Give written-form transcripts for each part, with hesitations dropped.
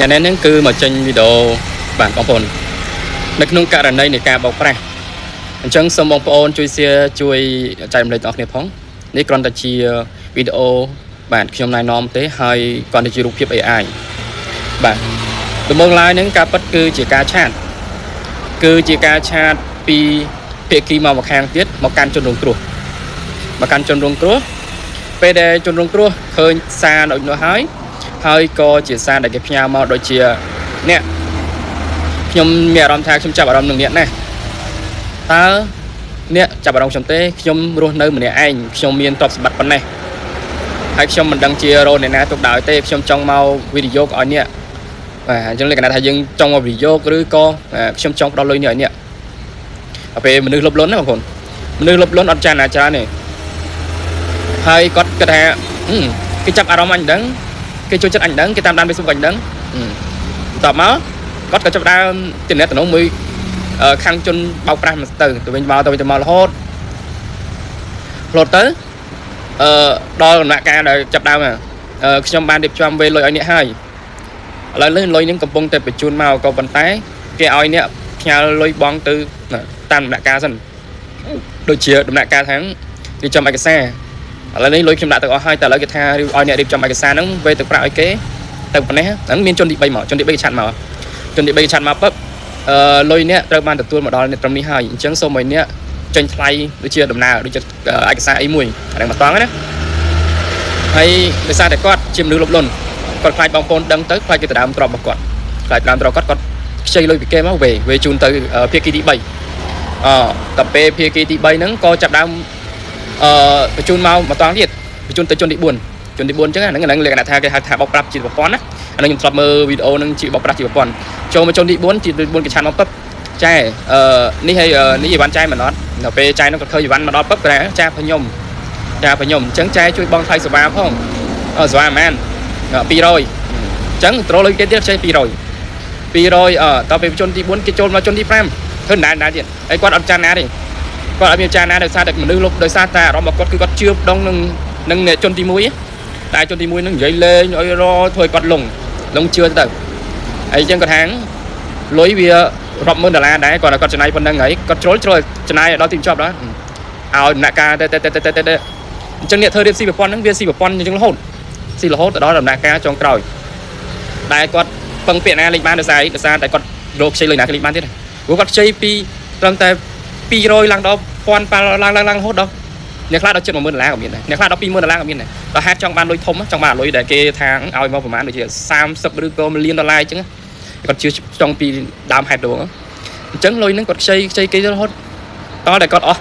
ថ្ងៃនេះហ្នឹងគឺមកចេញវីដេអូបាទបងប្អូននៅក្នុងករណីនៃការបោកប្រាស់អញ្ចឹងសូមបងប្អូនជួយ share ជួយចែករំលែកដល់អ្នកគ្នាផងនេះគ្រាន់តែជាវីដេអូបាទខ្ញុំណែនាំទេហើយគ្រាន់តែជារូបភាព AI បាទដំបូងឡើយហ្នឹងការពិតគឺជាការ chat គឺជាការ chat ពីភាគីមកម្ខាងទៀតមកកាន់ជនរងគ្រោះមកកាន់ជនរងគ្រោះពេលដែលជនរងគ្រោះឃើញសារដូចនោះហើយហើយក៏ជាសារដែលគេផ្ញើមកដូចជាអ្នកខ្ញុំមានអារម្មណ៍ថាខ្ញុំចាប់អារម្មណ៍នឹងអ្នកណាស់តើអ្នកចាប់អារម្មណ៍ខ្ញុំទេខ្ញុំរស់នៅម្នាក់ឯងខ្ញុំមានទ្រព្យសម្បត្តិប៉ុណ្ណេះហើយខ្ញុំមិនដឹងជារោអ្នកណាទុកដោយទេខ្ញុំចង់មកវិនិយោគឲ្យអ្នកបាទអញ្ចឹងលក្ខណៈថាយើងចង់មកវិនិយោគឬក៏ខ្ញុំចង់ផ្ដល់លុយនេះឲ្យអ្នកដល់ពេលមនុស្សលុបលុនណាបងប្អូនមនុស្សលុបលុនអត់ចានអាចារ្យទេហើយគាត់គិតថាហឹមគេចាប់អារម្មណ៍អញដឹងគេចូលចិត្តអញដឹងគេតាមដាន Facebook អញដឹងហឹមបន្ទាប់មកគាត់ក៏ចាប់ផ្ដើមទំនាក់ទំនងមួយខាងជនបោកប្រាស់មកទៅទៅវិញមកទៅវិញទៅមករហូតរហូតទៅអឺដល់ដំណាក់កាលដែលចាប់ដើមខ្ញុំបានរៀបចំវេលុយឲ្យអ្នកហើយឥឡូវនេះលុយនឹងកំពុងតែបញ្ជូនមកក៏ប៉ុន្តែគេឲ្យអ្នកផ្ញើលុយបងទៅតាមដំណាក់កាលសិនដូចជាដំណាក់កាលខាងរៀបចំឯកសារឥឡូវនេះលុយខ្ញុំដាក់ទៅអស់ហើយតែឥឡូវគេថាឲ្យអ្នករៀបចំឯកសារហ្នឹងវេទៅប្រាក់ឲ្យគេទៅប៉ុណ្ណេះហ្នឹងមានជនទី3មកជនទី3គេ chat មកជនទី3គេ chat មកពឹបអឺលុយអ្នកត្រូវបានទទួលមកដល់អ្នកត្រឹមនេះហើយអញ្ចឹងសូមឲ្យអ្នកចេញថ្លៃដូចជាដំណើរដូចជាឯកសារអីមួយអាហ្នឹងមកតង់ណាហើយដោយសារតែគាត់ជាមនុស្សលុបលុនគាត់ខ្លាចបងប្អូនដឹងទៅខ្លាចគេទៅដើមទ្រព្យរបស់គាត់ខ្លាចដើមទ្រព្យគាត់គាត់ខ្ចីលុយពីគេមកវេវេជូនទៅភាគីទី3អតពេលភាគីទី3ហ្នឹងក៏ចាប់ដើមអឺបញ្ជូនមកមកតង់ទៀតបញ្ជូនទៅជនទី4ជនទី4អញ្ចឹងហ្នឹងហ្នឹងលក្ខណៈថាគេហៅថាបោកប្រាស់ជាប្រព័ន្ធណាអាហ្នឹងខ្ញុំធ្លាប់មើលវីដេអូហ្នឹងជាបោកប្រាស់ជាប្រព័ន្ធចូលមកជនទី4ទី4គេ chat មកពឹបចែអឺនេះហើយនេះអីវ៉ាន់ចែមិនអត់ដល់ពេលចែនោះគាត់ឃើញអីវ៉ាន់មកដល់ពឹបគាត់ថាចាខ្ញុំចាខ្ញុំអញ្ចឹងចែជួយបងថ្លៃសេវាផងអឺសេវាប៉ុន្មាន200អញ្ចឹងត្រូលុយគេទៀតខ្ចី200 200អឺតទៅពេលជនទី4គេចូលមកជនទី5ធ្វើដដែលដដែលទៀតហើយគាត់អត់ចានណាទេគាត់អត់មានចានណាដោយសារតែមនុស្សលុបដោយសារតែអារម្មណ៍របស់គាត់គឺគាត់ជឿដងនឹងនឹងអ្នកជនទី1តែជនទី1នឹងនិយាយលេងឲ្យរធ្វើឲ្យគាត់លងលងជឿទៅហើយអញ្ចឹងគាត់ថាលុយវារាប់ម៉ឺនដុល្លារដែរគាត់គាត់ចំណាយប៉ុណ្្នឹងហើយគាត់ជ្រុលជ្រុលចំណាយដល់ទីបញ្ចប់ដល់ឲ្យដំណាក់កាលទៅទៅទៅទៅទៅអញ្ចឹងអ្នកធ្វើរៀបស៊ីប្រព័ន្ធហ្នឹងវាស៊ីប្រព័ន្ធអញ្ចឹងរហូតស៊ីរហូតទៅដល់ដំណាក់កាលចុងក្រោយដែលគាត់ពឹងពាក្យណាលេងបានដោយសារអីដោយសារតែគាត់រកខ្ចីលុយណាគេលេងបានទៀតព្រោះគាត់ខ្ចីពីត្រឹមតែ200ឡើងដល់1000ប៉ាឡើងឡើងឡើងរហូតដល់អ្នកខ្លះដល់ជិត10000ដុល្លារក៏មានដែរអ្នកខ្លះដល់20000ដុល្លារក៏មានដែរដល់ហេតុចង់បានលុយធំចង់បានលុយដែលគេថាឲ្យមកប្រហែលដូចជា30ឬក៏1លានដុល្លារអញ្ចឹងគាត់ជឿចង់ពីដើមហេតុដងអញ្ចឹងលុយហ្នឹងគាត់ខ្ចីខ្ចីគេរហូតតតែគាត់អស់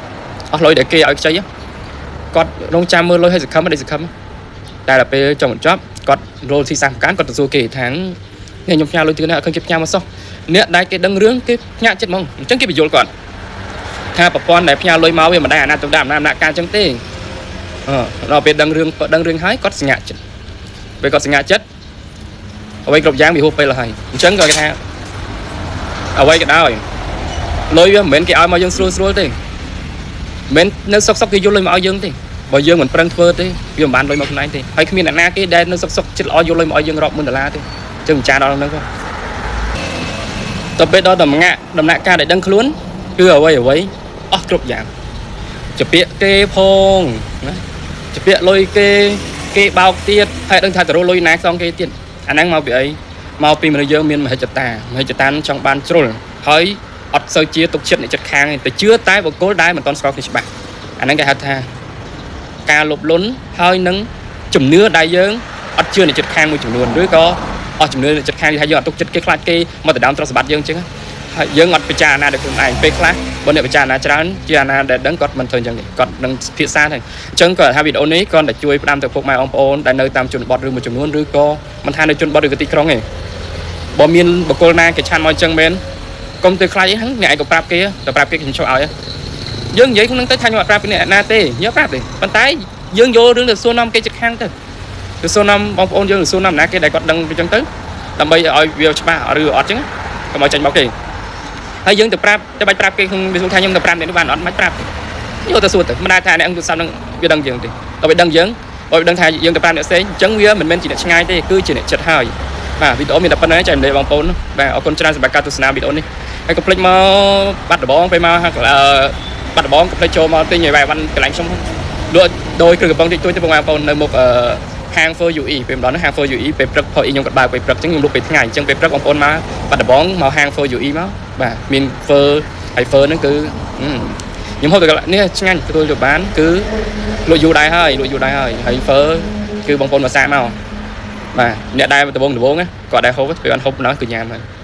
អស់លុយដែលគេឲ្យខ្ចីគាត់រងចាំមើលលុយឲ្យសង្ឃឹមឲ្យសង្ឃឹមតែដល់ពេលចុងបញ្ចប់គាត់រលស៊ីសាសកម្មគាត់ទៅសួរគេថានេះខ្ញុំផ្ញើលុយទៅនេះអត់ឃើញគេផ្ញើមកសោះអ្នកដែលគេដឹងរឿងគេភ្ញាក់ចិត្តហ្មងអញ្ចឹងគេបញ្យល់គាត់ថាប្រព័ន្ធដែលផ្ញើលុយមកវាមិនដែលអាណាទៅដាក់អំណាចការអញ្ចឹងទេអឺដល់ពេលដឹងរឿងដឹងរឿងហើយគាត់សញ្ញាចិត្តពេលគាត់សញ្ញាចិត្តអ្វីគ្រប់យ៉ាងវាហួសពេលហើយអញ្ចឹងក៏គេថាអ្វីក៏ដោយលុយវាមិនមែនគេឲ្យមកយើងស្រួលស្រួលទេមិនមែននៅសុកសុកគេយកលុយមកឲ្យយើងទេបើយើងមិនប្រឹងធ្វើទេវាមិនបានលុយមកខ្លួនឯងទេហើយគ្មានអ្នកណាគេដែលនៅសុកសុកចិត្តល្អយកលុយមកឲ្យយើងរាប់ម៉ឺនដុល្លារទេអញ្ចឹងពិចារដល់ហ្នឹងក៏ទៅពេលដល់ដំណាក់ដំណាក់កាលដែលដឹងខ្លួនគឺអ្វីអ្វីអស់គ្រប់យ៉ាងជាពាក្យគេផងណាជាពាក្យលុយគេគេបោកទៀតហើយដឹងថាទៅរកលុយណាខ្សងគេទៀតអាហ្នឹងមកពីអីមកពីមនុស្សយើងមានមហិច្ឆតាមហិច្ឆតានឹងចង់បានជ្រុលហើយអត់សូវជាទុកចិត្តអ្នកចិត្តខាងទេទៅជឿតែបុគ្គលដែលមិនទាន់ស្គាល់គ្នាច្បាស់អាហ្នឹងគេហៅថាការលោភលន់ហើយនឹងជំនឿដែលយើងអត់ជឿអ្នកចិត្តខាងមួយចំនួនឬក៏អស់ជំនឿអ្នកចិត្តខាងថាយើងអត់ទុកចិត្តគេខ្លាចគេមកដណ្ដើមទ្រព្យសម្បត្តិយើងអញ្ចឹងហើយយើងអត់ពិចារណាដោយខ្លួនឯងពេលខ្លះបើអ្នកពិចារណាច្រើនជាអាណាដែលដឹងគាត់មិនធ្វើអញ្ចឹងទេគាត់នឹងភាសាទេអញ្ចឹងគាត់ថាវីដេអូនេះគាត់តែជួយផ្ដាំទៅពុកម៉ែបងប្អូនដែលនៅតាមជនបទឬមួយចំនួនឬក៏មិនថានៅជនបទឬក៏ទីក្រុងទេបើមានបុគ្គលណាគេ chat មកអញ្ចឹងមែនកុំទៅខ្លាចអីហ្នឹងអ្នកឯងក៏ប្រាប់គេទៅប្រាប់គេខ្ញុំជួយឲ្យយើងនិយាយក្នុងហ្នឹងទៅថាខ្ញុំអត់ប្រាប់អ្នកណាទេយើងប្រាប់ទេប៉ុន្តែយើងយករឿងទៅសួរនាំគេចិត្តខាងទៅទៅសួរនាំបងប្អូនយើងទៅសួរនាំណាគេដែលគាត់ដឹងអញ្ចឹងទៅដើម្បីឲ្យវាច្បាស់ឬអត់អញ្ចឹងកុំឲ្យចាញ់បោកគេហើយយើងទៅប្រាប់ទៅបាច់ប្រាប់គេក្នុងវាសួរថាខ្ញុំទៅប្រាប់អ្នកនោះបានអត់មិនប្រាប់ទេយកទៅសួរទៅមិនដែលថាអ្នកអង្គទូរស័ព្ទនឹងវាដឹងយើងទេដល់វាដឹងយើងបើវាដឹងថាយើងទៅប្រាប់អ្នកផ្សេងអញ្ចឹងវាមិនមែនជាអ្នកឆ្ងាយទេគឺជាអ្នកចិត្តហើយ បាទវីដេអូមានតែប៉ុណ្្នឹងចែករំលែកបងប្អូនបាទអរគុណច្រើនសម្រាប់ការទស្សនាវីដេអូនេះហើយកុំភ្លេចមកបាត់ដំបងពេលមកបាត់ដំបងកុំភ្លេចចូលមកទិញឲ្យបែបវ៉ាន់កន្លែងខ្ញុំលក់ដោយគ្រឿងកំប៉ុងតិចតួចទៅបងប្អូននៅមុខហាង For UE ពេលម្ដងហ្នឹងហាង For UE ពេលព្រឹកផុយខ្ញុំក៏បើកពេលព្រឹកអញ្ចឹងខ្ញុំលក់ពេលថ្ងៃអញ្ចឹងពេលព្រឹកបងប្អូនមកបាត់ដំបងមកហាង For UE មកបាទមាន Phở ហើយ Phở ហ្នឹងគឺខ្ញុំហូបតែនេះឆ្ងាញ់ទទួលយកបានគឺលក់យូរដែរហើយលក់យូរដែរហើយហើយ Phở គឺបងប្អូនមកសាកមកបាទអ្នកដែលដំបងដំបងគាត់ដែរហូបពេលបានហូបណោះគឺញ៉ាំហើយ។